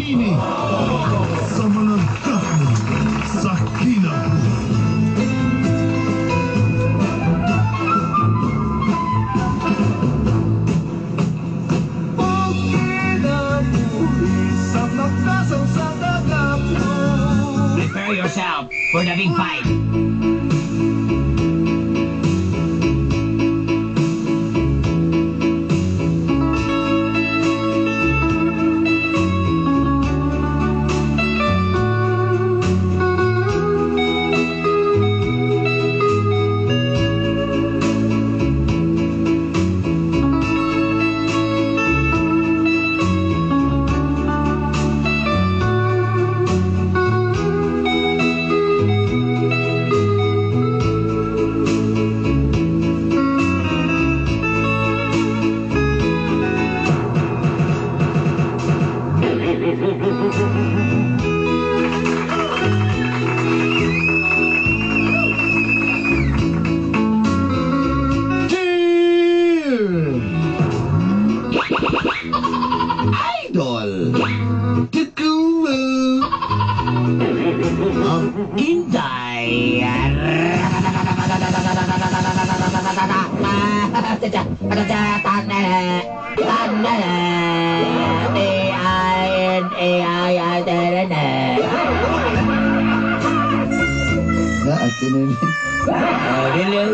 Tanini sa mga gapon sa kinabuhi. Sa makasang sa kagapon. Prepare yourself for the big fight. Cheer! Idol! The guru of Inday. T-I-N-A-I-I-N-A. Na, ate nini. Ah, dili.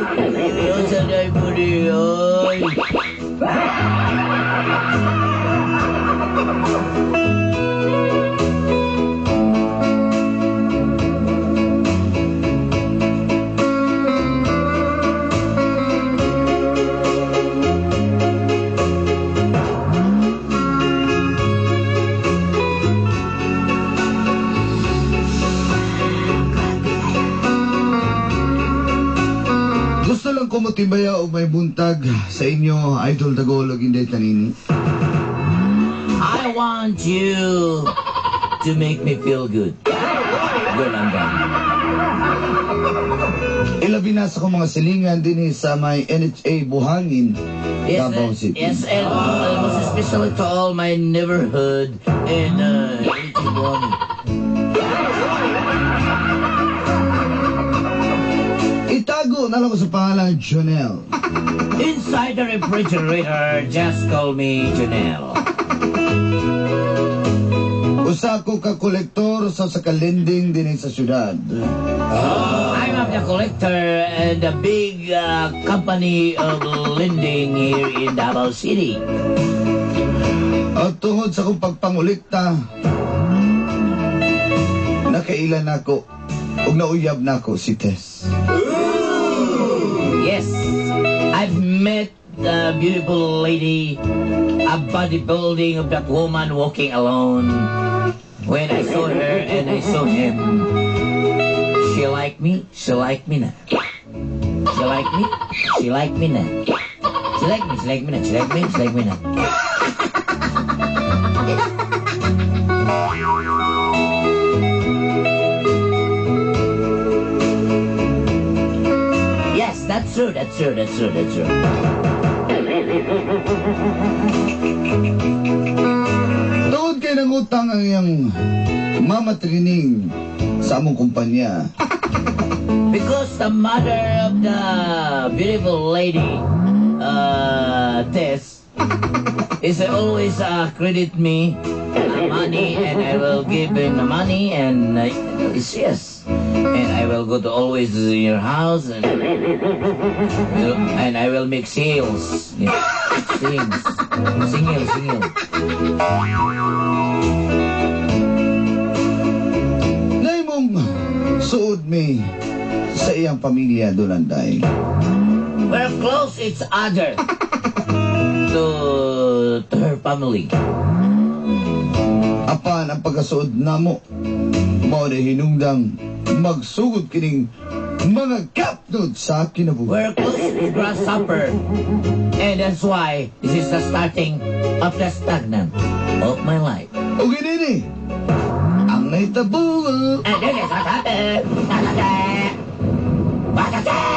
Unsa day mo di, oy. Gusto lang ko motibaya og may buntag sa inyo, Idol Dagol ug Inday Tanini. I want you to make me feel good. Good, I'm done. Ilabi na sa akong mga silingan dinhi sa may NHA Buhangin, Yes, Davao City. Yes, and most especially to all my neighborhood in Buhangin. Itago na lang ko sa pangalan Jonel. Inside the refrigerator, just call me Janelle. Usa ko ka kolektor sa kalending dinhi sa syudad. I'm of the collector and the big company of lending here in Davao City. At tungod sa akong pagpangolekta, nakailan nako ug nauyab nako si Tess. Yes, I've met the beautiful lady, a bodybuilding of that woman walking alone. When I saw her and I saw him, she liked me, she liked me na. She liked me, she liked me na. She liked me, she liked me na, she liked me, she liked me na. Yes, that's true, that's true, that's true, that's true. Tungod kay nangutang ang iyang mama training sa among kumpanya. Because the mother of the beautiful lady, Tess, is always credit me money, and I will give him the money, and it's yes. And I will go to always to your house, and I will make sales. Yeah. Sings. Single, single. Naimong suod mi sa iyang pamilya Dulanday. We're close each other to her family. Apan ang pagkasuod namo, mao na hinungdang magsugod kining mga gapnod sa kinabuhi. We're close to grasshopper. And that's why this is the starting of the stagnant of my life. O ginini, ang nahitabo. And this is what happened. What happened?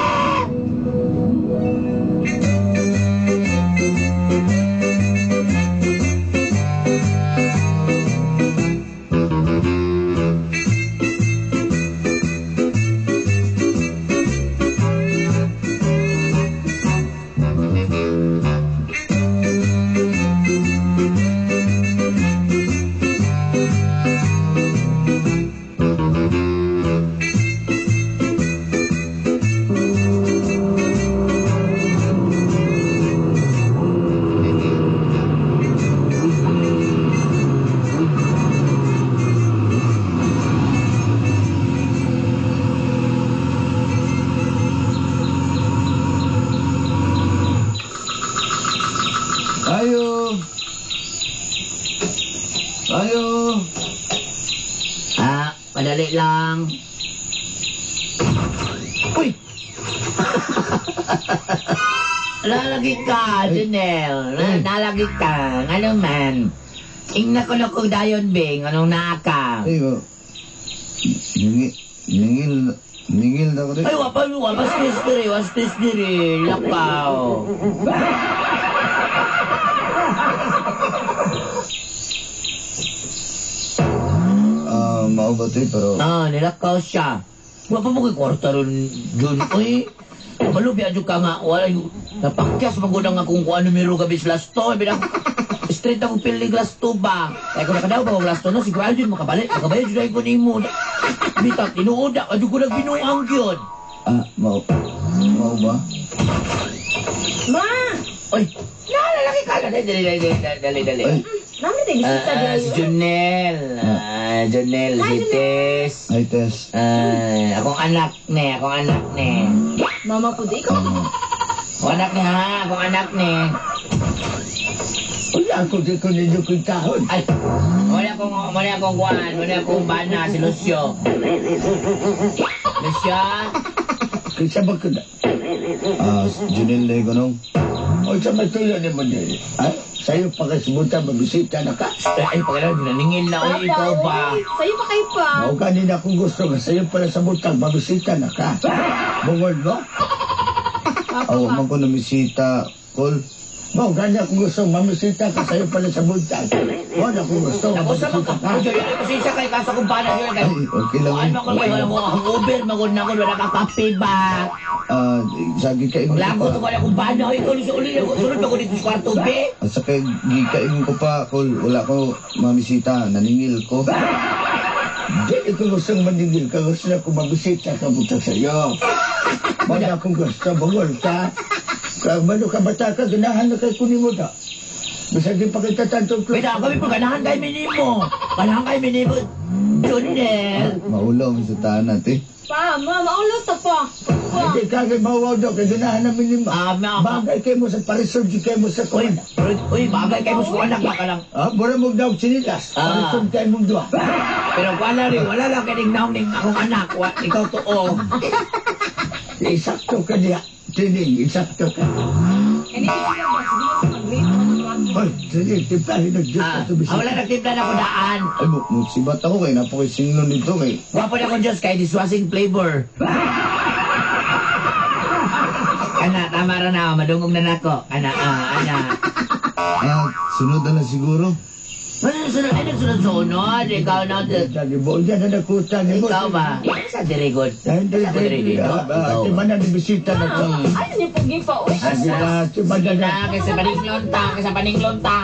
Ayo. Ah, madali lang. Uy! Nalagi ka, Janelle. Nalagi ka. Ano man? Ingna ko na kong dayon, Bing. Anong naa ka? Ay, oh. Ningil na ko rin. Ay, wapa, wapa, stress diri, wa stress diri. Lakaw. Ah, mao ba ito, pero... Ah, nilakaw siya. Wapa mo kay kwarta ron, Jun. Uy, malubi adyo ka nga. Wala yung napakyas magudang akong kuha numero gabi sa last to. Binang, straight akong pili glass to ba? Kaya kung nakadaw ba glass to, no? Siguro yun, makabalik. Makabayad yun ay ko nimo. Bitang, tinuoda. Adyo ko nagbinuang yun. Ah, mao. Mao ba? Ma! Uy, nalalaki ka na. Dali, dali, dali, dali, dali. Ay, Nami tayo bisita Ah, diri. si Junel. Ah, Junel, si Tess. ay, Tess. Ah, akong anak ni, akong anak ni. Mama po di ikaw. Akong anak ni ha, akong anak ni. Wala ako di ko ninyo kwintahon. Ay, wala akong kuwan, wala akong bana, si Lucio. Lucio? Kaysa ba ko na? Ah, Junel na ko nung. O sa matuyo ni mo dili. Ay, sa'yo pa kasibutan mabisita na ka. Ay, pagkailan, ginaningil na, uy, ikaw ba? Sa'yo pa kayo pa. Mao ganina akong gusto nga sa'yo pala sa butang mabisita na ka. Bungol mo? Papa Aw, pa. man ko namisita, Kol. Mao gani akong gusto mamisita ka sa'yo pala sa butang. Wala akong gusto Ako sa mabisita mga ka. Joy, ay, pasensya kay kaso kung bana yun. Ay, okay lang. Ano ko kayo, mo ang Uber, magod na ko, wala ka kape ba? Ah, sagi ka ingon ko Lago pa. to kaya kung bana, ikaw ni sa uli, sunod ako dito sa kwarto, be. At sa kay gikaingon ko pa, Kol, wala ko mamisita, naningil ko. Dili ko gusto maningil ka. Gusto na akong mabisita ka butang sa'yo. Wala akong gusto bungol ka. Kag mano ka bata ka, ganahan na kay kunin mo da. Bisag di pa kita tantong Wait, kami po, ganahan kay minimo. Ganahan kay minimo. Junel. Maulaw sa tanan, eh. Pa, ma, maulo ta pa. Pa. Hindi ka kay mawaw daw, kay ganahan namin ni Ah, ma- Bagay kayo mo sa parisod, di kayo mo sa Uy, kuwan. uy, bagay kay mo sa anak ba ka lang. Ah, mura mong daw sinilas. Ah. Parisod kayo mong duha. Pero wala rin, wala lang kining naong ning akong anak. Wa, ikaw to, oh. Isakto ka niya. Tining, isakto ka. Kani sila ba? Sige na mag-wait mo mag Hoy, sige, timplahin ng Diyos Ah, sa tubisita. ah, wala nagtimpla na ko daan. Ay, musibat ako kay napakisinglo nito kay. Wapo na akong Diyos kay dishwashing flavor. Ana, tama ra na, madungog na nako. Ana, ah, ana. Ah, sunod na lang siguro. Ano sunod? Ay, nagsunod sunod. Ikaw na. Sabi mo, yan na nakuta ni mo. Ikaw ba? Sa dirigod. Hindi, Sa diri hindi. dito. Ah, Di ba na bisita na to? Ay, niyo pugi pa. Uy. Ah, di ba na Na, kaysa paninglon ta, kaysa paninglon ta.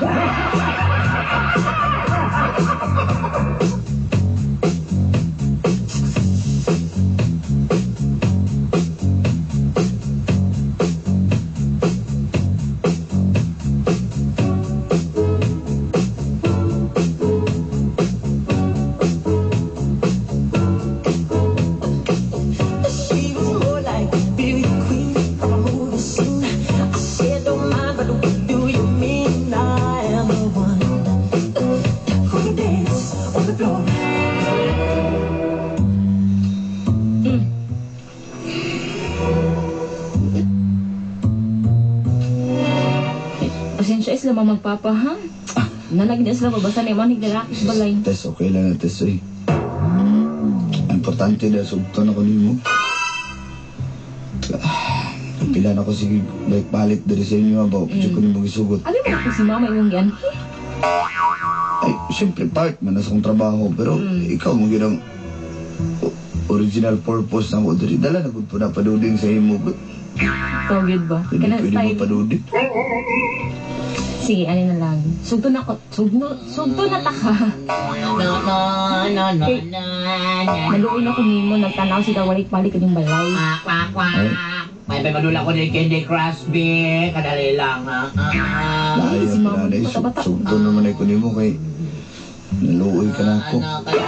She was more like a beauty queen from a movie scene. I said, don't mind, but what do you mean? I am the one who can dance on the floor. Pasensya sila magpapa, ha? Nanag din sila babasa ni manig lalaki sa balay. Tess, okay lang na, Tess, eh. Importante na sugton ako nimo. Ah, pila na ko sige balik-balik diri sa inyo ba, mm. ko nimo gisugot. Abi mo ko si mama imong gianhi. Ay, siyempre part man na sa akong trabaho, pero ikaw mo gyud ang original purpose na ko diri. Dala na gud po na paduding sa imo. Ikaw gyud ba? Pwede, Kana pwede mo style. paduding. Sige, ano na lang. Sugto na ko. Sugno, sugto na ta ka. No, no, no, no, no, no. Naluoy na ko nimo nagtanaw sila walik-balik kaning balay. Kwak, kwak, kwak. May may madula ko din Candy Crush, be. Kadali lang, ha? Ah, ah. Layo si mama, na na bata-bata. Sugton naman ay ko nimo kay naluoy ka na ako. Ano, kaya...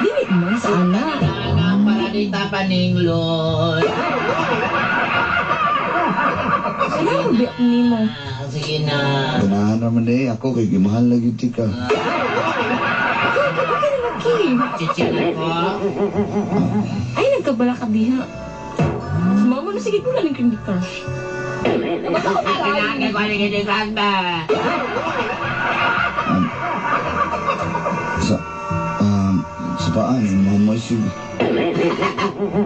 Dili man sa ana. Ana, para di ta paninglon. Kailangan ko biyak nimo. Ah, sige na. Ganahan naman eh ako kay gimahal na gyud ka. Lagi. Chichil ako. Ay, nagkabala ka diha. Mama na sige ko na ng Candy Crush. Kailangan ko ng Candy Crush ba? Sa, sa paan, mama si...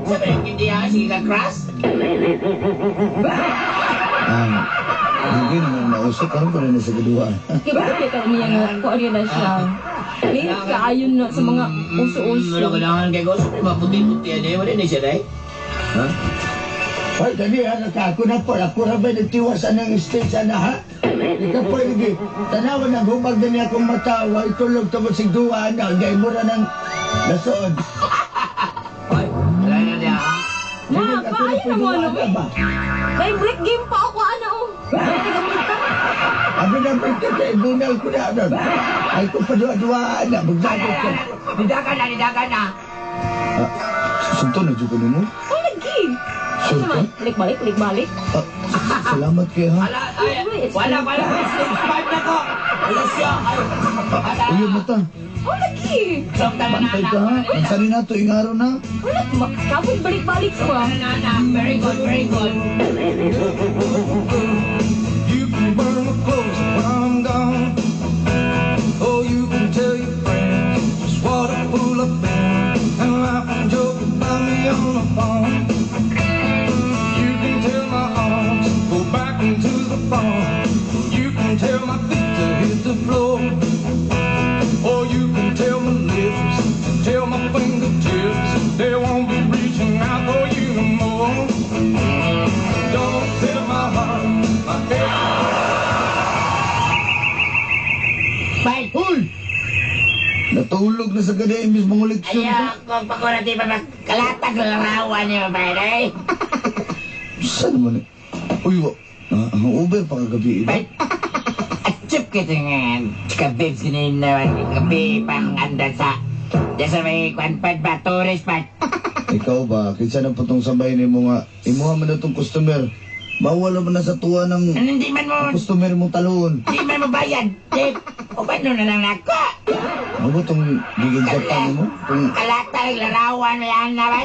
Sabi ng hindi ha, sige ka crush? Hindi naman nausok, karon pa rin sa kaduha. Kaya ba ka niya nga kung ano na siya. Late kaayon na sa mga uso-uso. Wala kailangan kay Ghost, may maputi-puti yan eh. Wala na siya day. Ha? Ay, dali ha, ako na po. Ako ra ba nagtiwas ang stage ana ha? Ikaw po, hindi. Tanawan ang humag na niya akong mata. Wa itulog tungkol sig duwa na. Gay mo ra ng nasuod. Ay, wala na niya ha. Ma, Ako na paayo po na mo duwa ano na eh. ba? Kay break game pa ako ana oh. Ay, Abi na ba ito kay bunal ko na ano. Ay ko pa duwa-duwa na. Magdagot ko. Nidagan na, nidagan na. Ah, sugto na dyan ko nimo? Ay, lagi. Sure ka? Balik, balik, balik, balik. Ah, salamat kayo ha. Wala, ay, wala, wala. 6'5 na ko. Wala siya. Ay, wala. Uyab na ta. Oh, lagi. Sugtan na Bantay ka ha. Mansari na to, ingaro na. Wala, kabog balik-balik pa. Na, very good, very good. You can burn my clothes when I'm gone. Oh, you can tell your friends just what a fool I've been, and laugh and joke about me on the phone. You can tell my arms go back into the farm. You can tell my feet to hit the floor. Or you can tell my lips, tell my fingertips, they won't be reaching out for you no more. Don't tell my heart, my head. Bye. Uy! Natulog na sa gani imbis mangoleksyon. Ayaw ko pakurati pa magkalatag larawan niyo ba, eh? Saan naman eh? Uy, wa. Ah, ang Uber pa kagabi. Eh. Bye. At chip kita nga, chika babes ginin na gabi pa akong andan sa diyan sa may kwanpad ba, tourist pa. Ikaw ba? Kinsa na po tong sabay ni mo nga. Imuha man na tong customer. Bawal man na sa tuwa ng Ano, hindi man mo, customer mong talon. hindi man mo bayad, Chip. O ba na lang nako? Ano ba tong giging Japan mo? Tong Kalatag larawan mo yan na ba?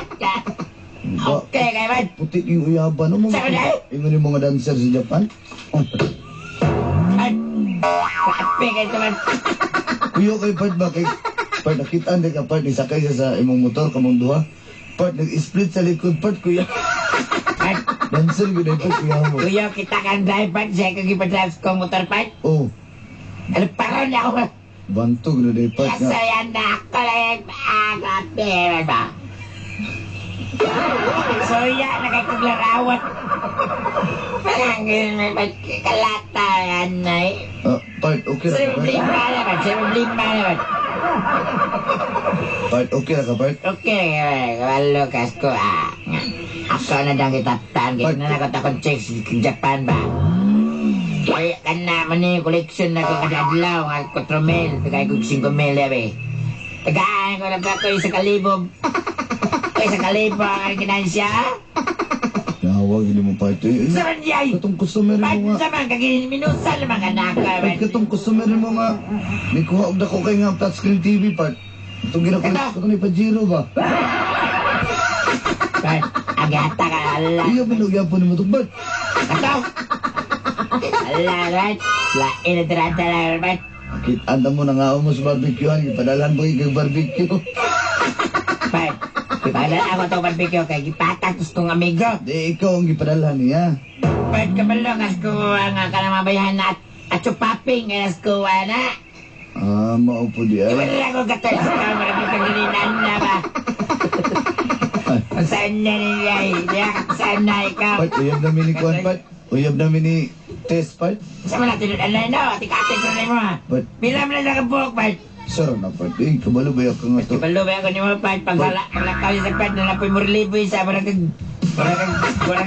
Okay, kay ba? Puti yung uyaban. Ano mo? Sabi na eh? Ingon yung mga dancer sa Japan. Ay, kape kayo naman. Kuyo kay part ba? Kay part nakita hindi ka part. Isakay siya sa imong motor kamong duha. Part nag-split sa likod part kuya. Ay, Dancer gud ay part kuya mo. kuya, kita kang drive part. Siya kang ipadrive kong motor part. Oh, Ano parang niya ako? bantog na day part Yes, nga. ayan na ako lang. Ah, grabe ba? So yan, nakikaglarawat. Parang may kalata yan na eh. Ah, part okay ra Sa ka part. problema naman, sa problema naman. Part okay ra ka part. Okay, walo kas ko ah. Ako na dang kitaptan, kaya na nakot akong chicks Japan ba? Kaya ka na mo ni collection na ko kadadlaw nga 4 mil, tagay ko 5 mil yabe. Tagaan ko na ba ko isa kalibog. Isa kalibog ang ginansya. Yawag hindi mo part. Eh, Sa man yay! katong customer mo Ba't nga. sa man kagin minusan naman ka na ka? Part katong customer mo nga. May kuha og dako kay nga touchscreen TV part. Itong ginakulit ko ni Pajero ba? Ba't ang gata ka ala. Iya man og yapon nimo tong part. Ato! Ala, right? Lain na tirada lang, right? Kita mo na nga mo sa barbecuehan, gipadalhan mo kay barbecue. Ba't? Gipadala ako itong barbecue kay gipatag kong amigo. Di ikaw ang gipadalhan niya. Ba't kabalo kas ko ang kanamabayahan na at chupaping as ko na. Ah, mao po di ay. Wala ko katal sa camera ko kagilinan na ba? Ang saan na niya eh. Saan na ikaw? Part, uyab namin ni Kuan, part. Uyab namin ni Tess, part. Sa mga tinunan na no, atik-atik ko na mo ha. Part, Bila mo na nakabuhok, part. sir na part. Eh, kabalo ba ka nga to? Kabalo ba ako ni mo, part? Paglakaw sa part, nalapoy mo relibo isa, wala kang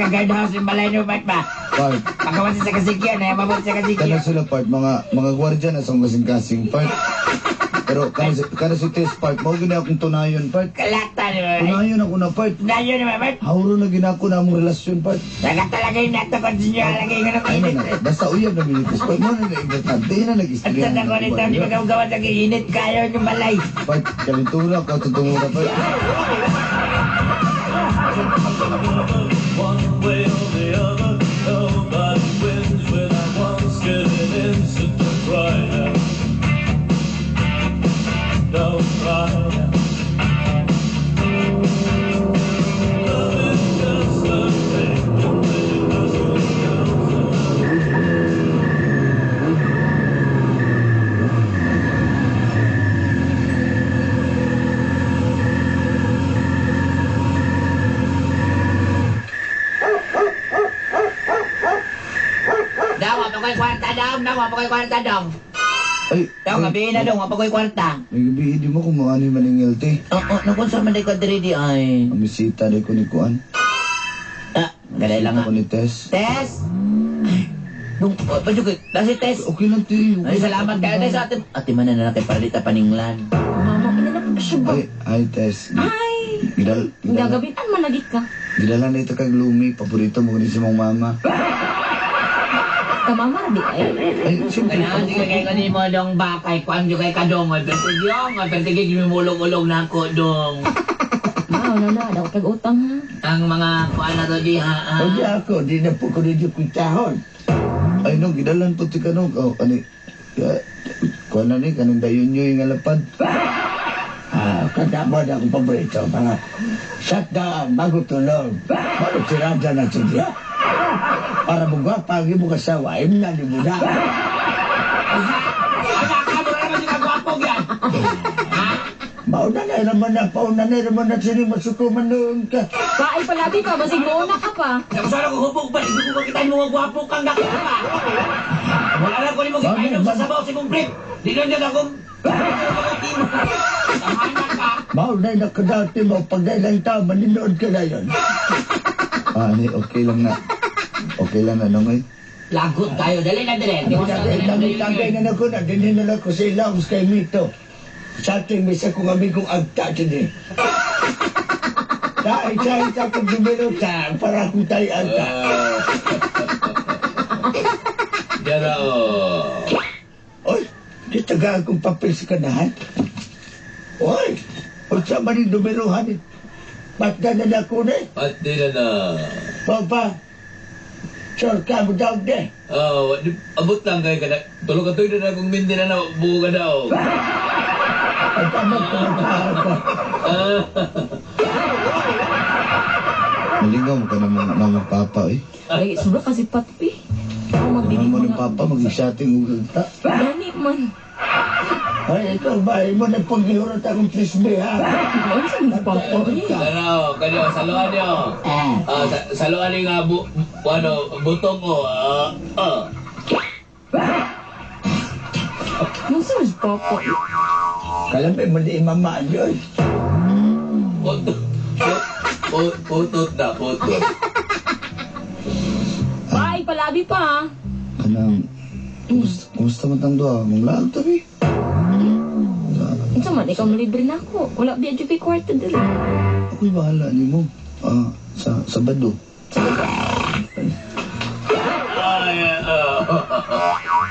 guardhouse yung balay no, part ba? Part. Pagkawan sa kasikyo, na mabot sa kasikyo. Kana sila part, mga gwardiya na sa kasing-kasing part. Pero kana si Tess part, mao gini akong tunayon part. Kalatan naman. Tunayon ako na part. Tunayon naman, part. Hauro na ginako na among relasyon part. Dagat talaga yung natakot sa inyo, lagi nga ng Ay init. na, basta uyab na minutes part. Mo na na importante na At nag-istorya. sa ko nito, di ba kang init kayo yung balay. Part, kalintura ko atong na part. One way or the other, nobody wins without once giving in. So don't cry now. Don't cry now. Love is just a thing you make us feel. Daw, wa pa ko'y kwarta daw, daw, wa pa ko'y kwarta daw. Ay, Daw, gabi na daw, wa pa ko'y kwarta. May gabi, di mo kung mga ano yung maningil, te. Oo, naku, sa man ka diri di ay. Ang bisita di ko ni Kuan. Ah, galay lang Ako nga. ni Tess. Tess! Nung, oh, pa juga, nasi Tess. Okay lang, te. Okay Ay, salamat kayo, Tess. Ate, ate man na kay Paralita Paninglan. Mama, ina na po siya ba? Ay, ay, Tess. Ay! Gidal, gidala, Gagabitan man lagi ka. gidala na ito kag lumi. Paborito mo ni si mong mama. Kamama ra di ay. Ay, siyempre. Kailangan sige kay kanimo mo dong bakay kuan jud kay kadong ay pertigyong ay pertigig mimulong-ulong na ako dong. Ma, wala na. Daw kag utang ha. Ang mga kuan na to di ha. Ha. O di ako, di na po ko ninyo kwitahon. Ay, no, gidalan po ti kanong. Oh, kani, kuan na ni, kaning dayon nyo yung alapad. Ah, kada mo na akong paborito. Mga shutdown, bago tulog. Bago tirada na ito diya. Para mugwapa ang imong asawa, im na ni mo na. Anak ka mo naman yung kagwapo yan. Mauna na naman na, pauna na naman na sini masuko man noon ka. Kaay palabi pa, basig mo na ka pa. Ako sana ko hubog ba? Hindi ko makita mo gwapo kang dako pa. Wala na ko nimo gipainom sa sabaw sa imong brief. Di lang yan akong Tamanan ka. Mauna na kadati mo, pag lang tao, maninood ka na yun. Ah, ani, okay lang na. Okay lang na, nung ay. Lagot tayo. Dali na dali. Di mo sa Tagay na na ko na, dinhin na lang ko sa ilawos kay Mito. Sa ating misa kong amigong agta din eh. Dahil sa isa kong numero ta, para akong tayo agta. Diyan o. Oy, di taga akong papel sa kanahan. Oy, unsa man yung numerohan ni Patda na na ko na eh. Pati na na. Papa, sure ka mo daw de. Oh, abot lang kay kada. Tulog ka tuloy na akong mindi na na buo ka daw. Ang tama ko ka. Malingaw mo ka na mga mama papa, eh. Ay, sobra kasi patpi. Ako Ano magdinig mo ng mga. papa, mag-shotting og agta. Gani man. Ay, ikaw ba, mo na paghihurot akong frisbee ha? Ano sa mga papa eh? Ano, kanyo saluan niyo. Ah, saluan ni nga bu, ano, butong ko. Ah, ah. Ano sa mga papa? Kalami mo di mama yun. Putot. Putot na, putot. Bye, palabi pa ha. Kanang, kumusta man tang duha? Mong laag tabi. Unsa man, ikaw malibre na ako. Wala biya jud kay kwarta diri. Ako'y bahala ni mo. Ah, sa Sabado. Ay,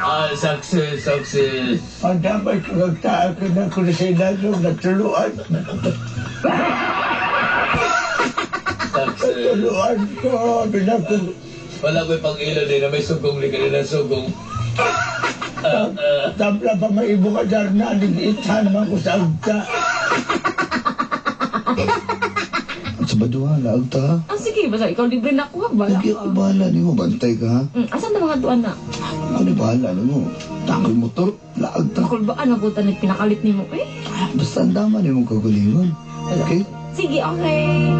ah, success, success. Ang damay ko nagtaa ko na ko na sa ilagong natuluan. Success. Natuluan ko, binako. Wala ko'y pang-ilo din na may sugong liga nila sugong. Tabla pa may ibo ka dyan na, nag-itan man ko sa agta. Sabado ha, laag ta ha. Ah, sige, basta ikaw libre na ako ha. Bahala Lagi ka. ako bahala ni mo. Bantay ka ha. Asan na mga duan na? Ako ni bahala ni mo. Tako'y motor, laag ta. Makulbaan na puta na pinakalit nimo eh. Basta ang dama ni mong kagalingon. Okay? Sige, okay.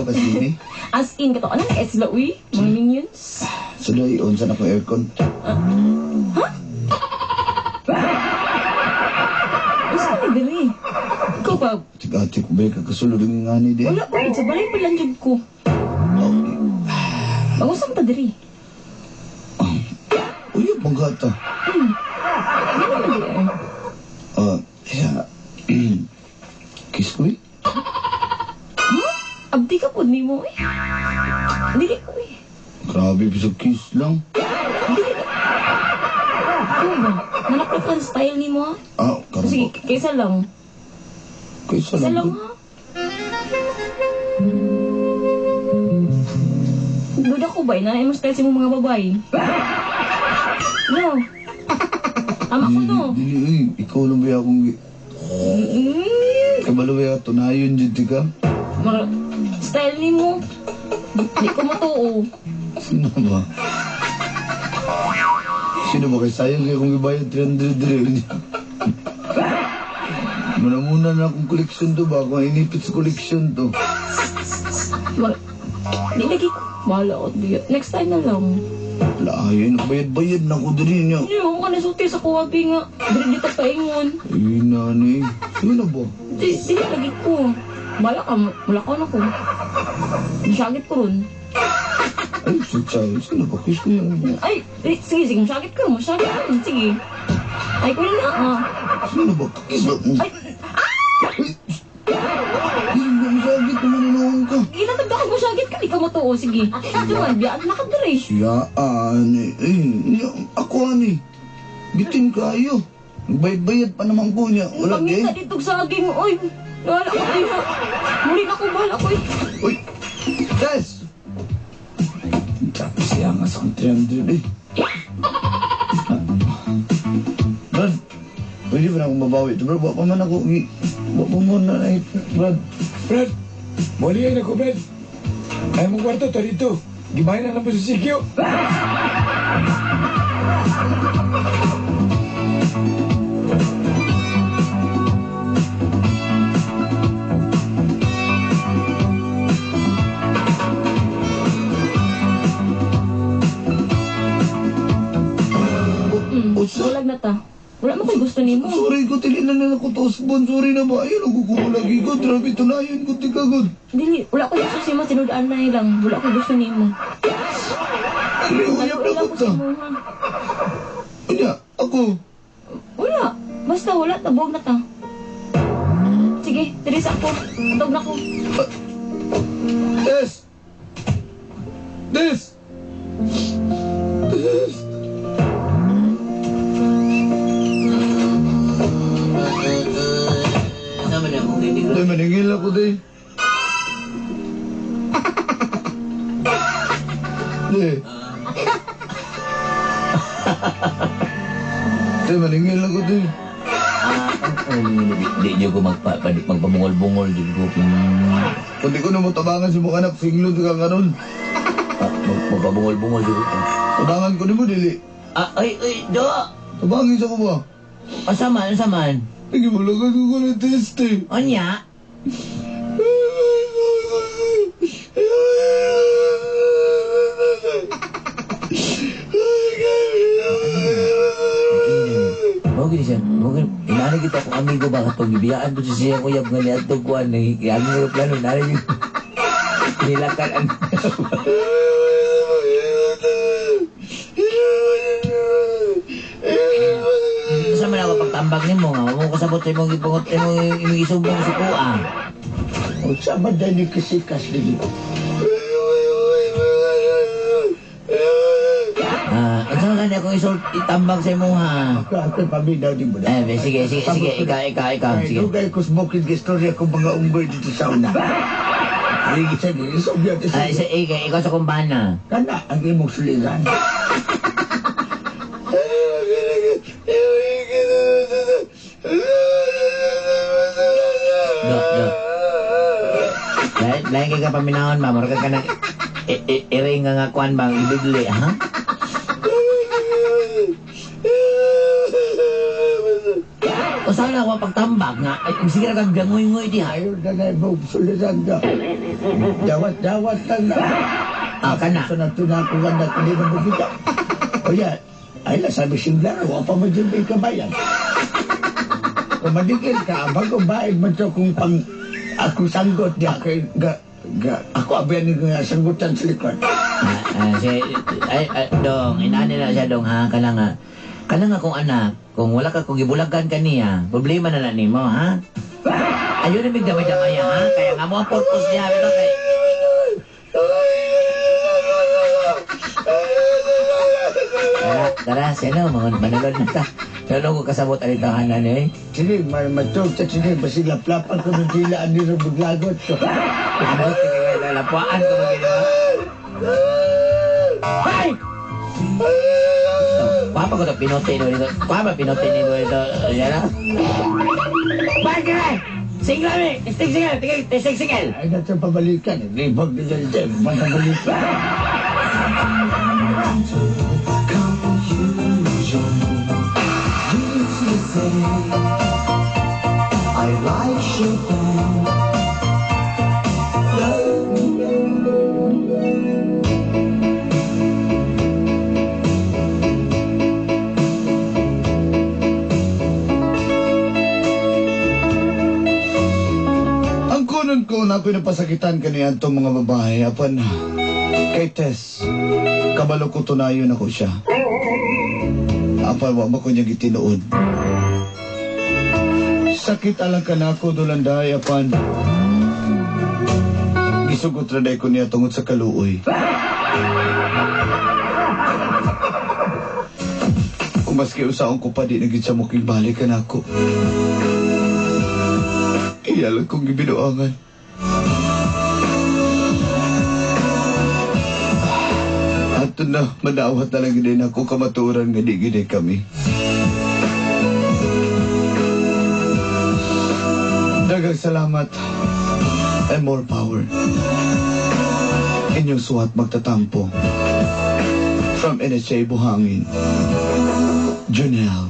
Hilaw kasi ni. As in, kato, ano na sila, uy? Mga minions. Suloy, unsa na ko aircon. Ha? Unsa ni diri? Ikaw ba? Tig-atik ko ba kakasulod ang nga ni di? Wala ko, sa balay pa lang jud ko. Mag-usap ta diri. Uy, panggata. Ano man di ay? Yeah. Kiss ko eh. Huh? Abdi ka po nimo eh. Dili ko eh. Grabe, bisag kiss lang. Dili ko. Ikaw ba? Nanaklok ang style nimo ha? Ah, karon Sige, ba? kaysa lang. Kaysa Kaysa lang. lang ha? Duda ko ba? Inanay mo style sa imong mga babae. No. Tama ko no. Dili, eh. Ikaw lang ba akong... Kabalo ba tunayon dyan di ka? Style nimo. Di ko matuo. Sino ba? Sino ba? Kay sayang kaya kung ibayad 300 rin. Muna-muna na akong koleksyon to ba? Akong inipit sa koleksyon to. Di lagi ko. Bahala ko. Next time na lang. Lahayin, bayad-bayad na ako diri niya. Hindi ako ka nasulti sa kuwabi nga. Diri dito paingon. Ay, nani. Sino ba? Di lagi ko. Bahala ka. Wala ka na ko. Masyagit ko ron. Ay, sutsa. Sino ba? Kiss ko yan. Ay, sige, sige. Masyagit ko ron. Masyagit ko ron. Sige. Ay, kunin na. Sino ba? Kiss ba? Ay, ah! Ay, masyagit naman inuwan ka. Ginatag ako masyagit ka. Di ka matuo. Sige. Ito man, biyaan na ka diri. Siyaan eh. Eh, ako ani. Bitin kayo. Bayad-bayad pa naman ko niya. Wala di. Pangita dito sa aging. Oy, wala ko diha. Muli na ko, bahala ko eh. Uy! Tess! Grabe siya nga sa 300 eh. Brad, pwede ba na akong babawi ito, bro? Wa pa man ako. Wa pa man na Brad. Brad, muli ay nako, Brad. Ay mong kwarto, to dito. Gibahin na lang po sa sikyo. Usa? Bulag na ta. Wala mo ko'y gusto nimo. Sorry ko, tili na nila ko tosbon. Sorry na ba? Ayun, ang kukuha lagi ko. Grabe, tunayon ko, tika ko. Dili, wala ko'y gusto nimo. Tinudaan na lang. Wala ko'y gusto nimo. Ay, uyab na ko ta. Unya, ako. Wala. Basta wala, tabog na ta. Sige, diri sa ako. Tabog na ko. Des! Des! Des! Day, maningil ako, day. Day. Day, maningil ako, day. Di niyo ko magpabungol-bungol. Di ko. Kung di ko na mo tabangan si mong anak, singlod ka karon. Magpabungol-bungol di ko. Tabangan ko ni mo, dili. Ay, ay, do! Tabangin sa ko ba? Asa man? Sige, mulagan ko na test eh. Onya? Mo gini siya, mo gini. Inani kita akong amigo ba katong gibiyaan ko siya kuyab nga niadtong kuan ni ang eroplano nari yung nilakan ang Sa man ako pagtambag nimo nga mo kasabot sa imong gipungot imong imong isumbong sa kuang. Unsa man dahil ni kasikas dili. Unsa man gani akong isult itambag sa imuha? Ako paminaw di mo na. Eh, sige, sige, sige, ikaw, sige. Dugay ko sa bukid istorya kong mga unggoy dito sa una. Sige, sige, isubyan, Ay, isubyan. ikaw, ikaw sa kumbana. Kana ang imong suliran. Do, do. Lain kay ka paminahon ba? Mura ka nang iring nga nga kuan bang ibigli, ha? Usa na ako pagtambag nga ay sige ra kag gangoy-ngoy diha. Ayaw na na mo suliran ka. Dawat-dawat lang na. Ah, kana. Sa natuna ko nga na kundi na bukita. O yan, ay lang sabi singla, wa pa mo dyan may kabayan. Kung madikil ka, bago baig man to kung pang ako sanggot niya kay ga, ga, ako abiyan nga sanggutan sa likod. Ah, ah, si, ay, ay, dong, inani na siya dong ha, kana nga. Kana nga kung anak, kung wala ka kung gibulagan ka niya, problema na na nimo ha. Ayun na damay-damay ha, kaya nga mo ang purpose niya, pero kay Tara, tara, sino, mga manulod na ta. Pero ko kasabot alitahan na ni. Sige, may matog sa sige, basi laplapan ko ng dila ang niro maglagot ko. Abot, lapuan ko maginawa. Hey! Papa ko to pinote no dito. Papa pinote ni mo dito. Yan na. Bakit? Singla mi! Testing single! Testing single! Ay, nasa pabalikan. Libag na dyan dyan. Pabalikan. I like Chopin. Love me. Ang kunon ko na ako'y napasakitan kaniya itong mga babae, apan kay Tess, kabalo ko tunayon ako siya. Apan wa ko niya gitinuod. Sakit alang ka na ako dulanday, apan gisugot ra ko niya tungod sa kaluoy. Kung maski usaon ko pa di na gid siya mukig balik ka nako. Iya lang kong gibinuangan. Ato na, manawat na lang gid ako kamaturan nga di gid kami. Daghang salamat and more power. Inyong suwat magtatampo. From NHA Buhangin, Junel.